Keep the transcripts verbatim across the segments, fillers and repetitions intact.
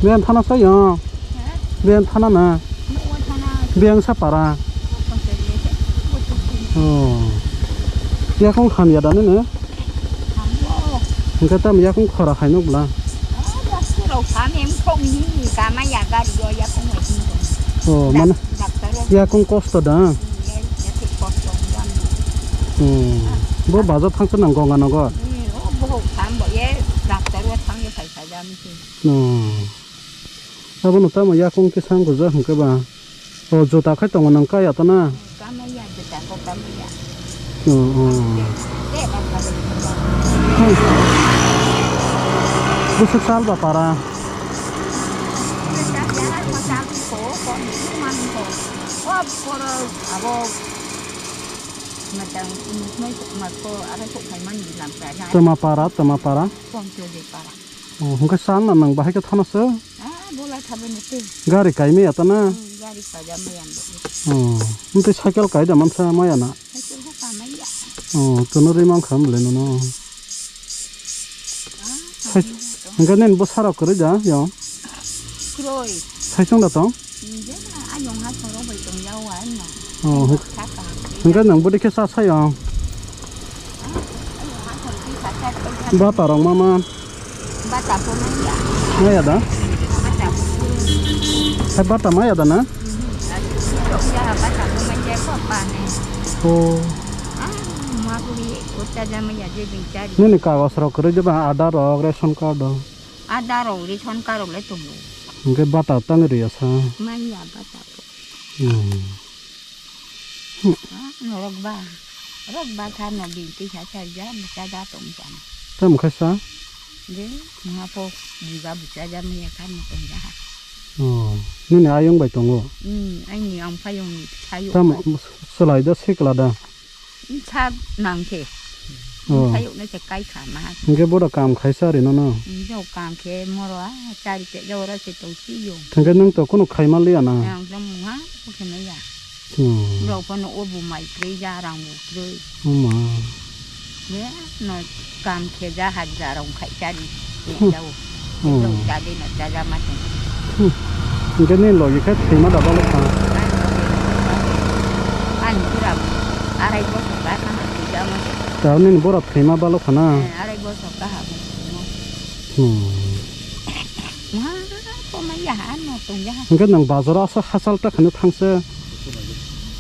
Beng thana sa yo. Beng thana na. Beng sa para. Oh. Yakung ham ya da ne ne. Hingke tam yakung khora khai nuk bla. Oh, mane yakung kosto da. Hmm. Bo bajar thangsa nang Ganga Nagar. Hmm, oh, bohok tham bo ye doctor o thang ye phai phai jam se. Hmm. Abono tamo yakung kisang gujak hingke ba. O jota khai tongo nang kaya tana. Kamaya jota ko kamaya. Hmm, hmm. Te ba phai. Hmm. Busuk sal ba para. Ko ko man ko. Ko ko abo. Matang, matko, arai ko phaimani lamkha na. Tama para, tama para. Pongcho de para. Oh, hingke sal na nang bahai ke thana se? Ah, bola thabe ni te. Gari kai me atana? Hmm, gari kaja me yan. Oh, nte cycle kai da mansa maya na. Cycle ko kamaya. Oh, tono ri mang kham le no. Hingke nen bo sarok kwrwi da yo. Kwrwi. Saisong da tong? Nje na ayong ha soro bai tong yao ai no. Oh, hingke nang bodi khe sa sayo. Ayong ha soro ki sa sa. Bata rong mama. Bata po maya. Maya da? Bata po. Hai bata maya da na? Bata po maya ko pa ne. Oh. Ah, ma ko ye. Ota jama ya je bing chari. Nini kagos rok kwrwi jeba Aadhaar rok, ration card rok. Aadhaar rok, ration card rok le tongo. Hingke bata tang ri ya sa. Manya bata ko. Hmm. Ah, norok ba. Rok ba kha no bing twi sa sa ja, bwsa ja tong jana. Tam kha sa? Je, ma po buga bwsa ja maya kha no tong ja. Oh, nini ayong bai tongo? Hmm, aini ang phayong ni phayok. Tam bai. Swlai da sikla da? Sa nang khe. Oh. Sayuk na se kai kha ma. Hingke boda kam khaisa ri nono. Jok kam khe moro a chari te jora se tong si yo. Thangke nung to kuno khaima liya na. Yang jong ha ko khe na ya. Hmm. Rok phano o bu mai krei ja rang bu krei. Oma. Ye no kam khe ja hajra rong khai chari. Ye jao. Hmm. Jao ja de no ja ja ma tong. Hmm. Hingke ni logi khe thwima da balo kha. Ani pura arai bosor ba kha na thwi ja ma tong. Tao nini bora thwima balo khana. Eh, arai bosor kaha bo. Hmm. Wah, koma ya ha no tong ya. Hingke nang bazar asa hachal ta khana thangse.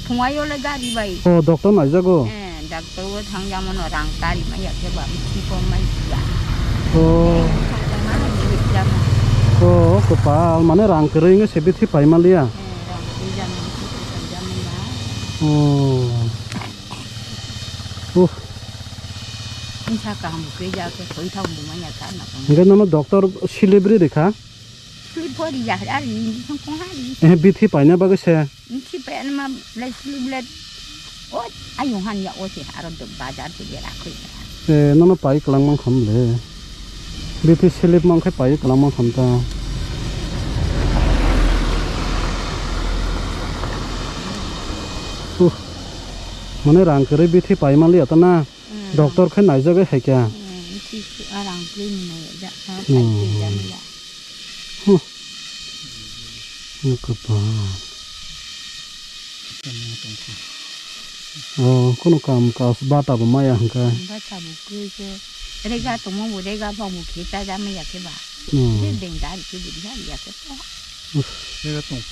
Phungai yo le gari bai. Oh, doctor naijago. Eh, doctor o thang ya mono rang tari ma ya ke ba, si ko mai ya. Oh. Thang ma ni ya ma. Oh, kopal, mane rang kwrwi nge se bithi pai ma liya. Eh, rang kwrwi ja ma, si ko pai ja ma ya. Oh. Uh. Insa kaham khe ja khe thoi thang bo manya kha na ko. Hingke nono doctor slip ri rikha? Slip bo ri ya, ari injection ko ha ri. Eh, bithi paina bagwi se? Bithi paina ma le slip le. O, ayung han ya o se aro do bazar se bera khoi. Eh, nono pai kwlang mang kham le. Bithi slip mang khe pai kwlang mang kham ta. Uh. Mane rang kwrwi bithi pai ma liya ta na? Mm. Doctor khe naijagwi hai khe. Mm, si, si, arang khe ni nai ja, ha, hmm, sai khe ja ni ya. Huh. Ni kwpal. Oh, kono kam kaas bata bo maya hwnkhe. Bata bo khe khe. Rega tongmo bo rega phang bo khe cha ja maya khe ba. Hmm. Je beng dari khe bidi ya khe to. Rega tong,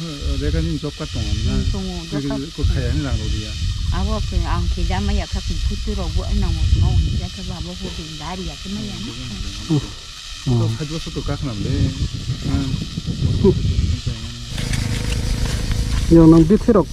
rega ni job card tong na? Hmm, tongo, job card. Ko khaya ni rang rodi ya. Abo khe ang khe jama ya kha kung phutu rok bo nang mo mo ya khe ba bo ko beng dari ya khe ma ya na. Hmm. To phai bo to ka khna le. Hmm. Yo nang bithi rok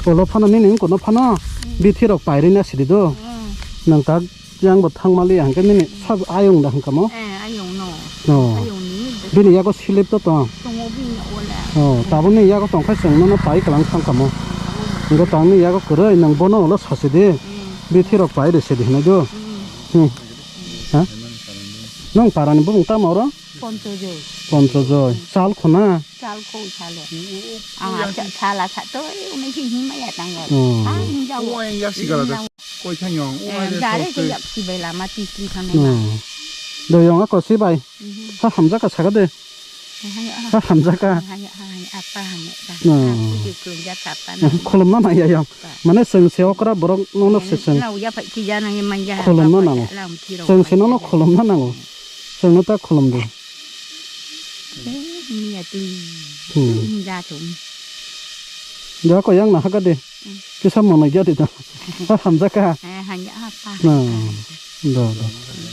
olo phano nini ko no phano. Hmm. Bithi rok pairi na sidi do. Hmm. Nang tak Yang bo thang mali hingke nini sab ayung da hingka mo? Eh, ayung no. Oh. Ayung ni. Bini yago slip to tong. Tongo bini wala. Oh, taboni yago tong khai chwng nono pai kwlang thang kamo. Hingke tangni yago kwrwi nang bono ulo sasi di. Hmm. Bithi rok pai de sidi hinai do. Hmm. Hmm. Ha? Nang parani bumung tamo oro? Ponchojoy. Ponchojoy. Chal khona? Chal kho salo. Ang acha sala sa to, eh, unai si hima ya tang ya. Oh. Ah, hing jao. Koi thang yong. Eh, jare ke yak si bai lama ti ti thang na. Hmm. Do yong ako si bai. Mhm. Sa hamjak ka saka de. Hai, ah. Ha hamjaka. Hai, hai, apa, hai, apa. Hmm. Aku di keluarga apa, nah. Khulumna nang ya, ya. Apa? Mane chwng se okra borok nono se chwng. Nau ya, Pak, ki jana ya, manja, khulumna apa, nango. Lam, kiro, chwng se nono khulumna nango. Chwng no ta khulum di. Eh, ini ya, tuh. Hmm. Ini jatuh. Dia ko yang nah, haga de. Kisa mono gya di to. Hamjaka. Eh, hanya apa? Na. Do, do.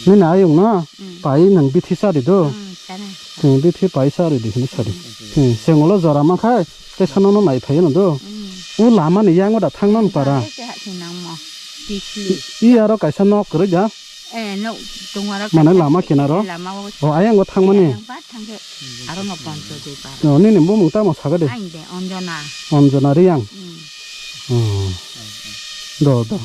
Nini ayung no. Hmm. Pai nang bithi sa di do. Hmm, sana. Hmm, bithi pai sa di, di, sa di. Hmm, sengolo jora ma khai, te sano no nai phai no do. Hmm. U lama ni yang da thang nan para. Ese ha sing nang mo. Bithi. I aro kaisa nok kwrwi ja. Eh, no, tungwara mane kaisa lama kinaro? Lama o. O, ayang o thangmani? Ayang ba thangkhe, aro no poncho de ba. O, nini bumung tamo saga de? Ain de, Anjana. Anjana Riyang? Hmm. O. Do, do.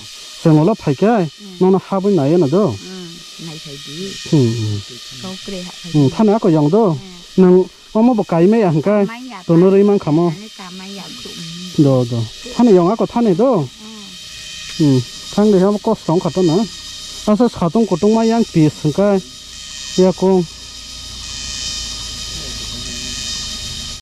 Chwng ulo phaikhe, hmm, nono habwi naiya no do? Hmm, nai phai di. Hmm, hmm. Kau kre ha phai di. Hmm, thani ako yang do? Hmm. Nang Omo bo kaimaya hwnkhe. Kaimaya, tono rwi mankha mo. Ani kaimaya khum. Do, do. Thani yong ako thani do. Hmm. Hmm. Thang de hamo kosto wngkha to na. Asa satung kutung ma yang pis hwnkhe. Yakung.